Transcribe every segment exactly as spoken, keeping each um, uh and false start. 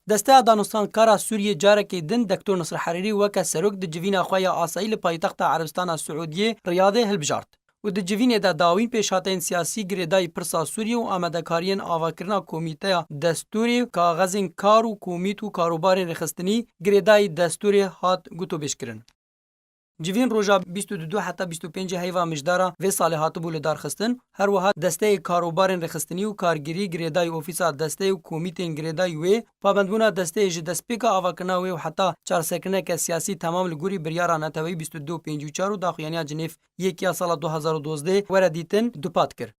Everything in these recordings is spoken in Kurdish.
Desteya Danûstankara Sûriyê carekê din Doktor Nasir Herîrî weke serok di civîna xwe ya asayî li paytexta Erebistana Siûdiyê Riyadê hilbijart û di civînê de dawîn pêşhateyên siyasî girêdayî pirsa Sûriyê û amadekariyên avakirina komîteya destûrê, kaxezên kar û komît û karobarên rêxistinî girêdayî destûrê hat gotûbêjkirin. Civîn roja bîst û du heta bîst û pêncê heyva mijdara vê salê hatibû lidarxistin. Her wiha desteyê karobarên rêxistinî û kargêrî girêdayî ofîsa desteyê û komîtên girêdayî wê, pabendbûna desteyê ji destpêka avakirina wê û heta çareserkirineke siyasî temam li gorî biryara neteweyî bîst û du pêncî û çar û daxuyaniya Cinêv yek ya sala du hazar û dozdeh were dîtin, dupat kir.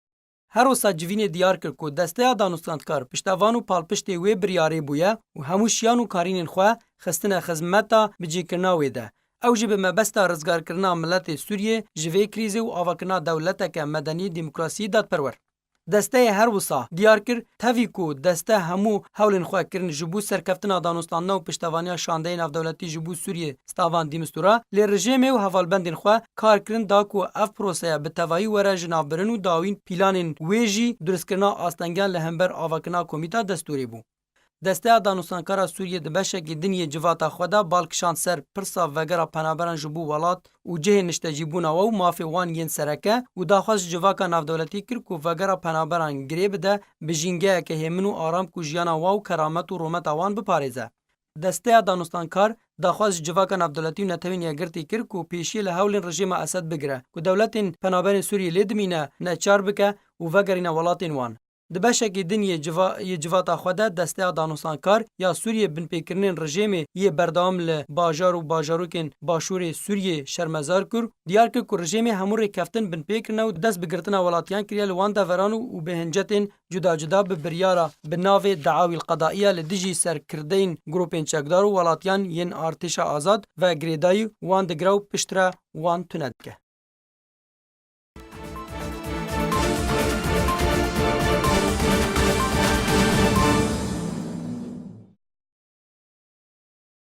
Her wisa civînê diyar kir ku Desteya Danûstandkar piştevan û palpiştê wê biryarê bûye û hemû şiyan û karînên xwe xistine xizmeta bicihkirina wê de. Ew jî bi mebesta rizgarkirina miletê Sûriyê ji vê krîzê û avakirina dewleteke medenî, demokrasî, dadperwer. Desteyê her wisa diyar kir, tevî ku deste hemû hewlên xwe kirin ji bo serkeftina danûstandina û piştevaniya şandeyê navdewletî ji bo Sûriyê, Stavan Dimistûra, lê rejêmê û hevalbendên xwe kar kirin da ku ev proseya bi tevayî were ji nav birin û dawîn pîlanên wê jî duristkirina astengiyan li hember avakirina komîta destûrê bû. Desteya Danûstankara Sûriyê di beşekî din yê civata xwe de bal kişand ser pirsa vegera penaberan ji bo welat û cihê niştecîbûna we û mafê wan yên sereke û daxwaz ji civaka navdewletî kir ku vegera penaberan girê bide bi jîngeyeke hêmin û aram ku jiyana wan û keramet û rûmeta wan biparêze. Desteya Danûstankar daxwaz ji civaka navdewletî û Netewên Yekgirtî kir ku pêşiyê li hewlên rejîma Esed bigire ku dewletên penaberên Sûriyê lê dimîne neçar bike û vegerîne welatên wan. Di beşekî din yê civa-, yê civata xwe de Desteya Danûstankar ya Sûriyê binpêkirinên rejêmê yê berdewam li bajar û bajarokên başûrê Sûriyê şermezar kir, diyar kir ku rejêmê hemû rêkeftin binpê kirine û dest bi girtina welatiyan kiriye li wan deveran û, û bi hincetên cuda cuda bi biryara bi navê Dawil Qedaiya li dijî serkirdeyên grûpên çekdar û welatiyan yên artêşa azad ve girêdayî wan digire û piştre wan tune dike.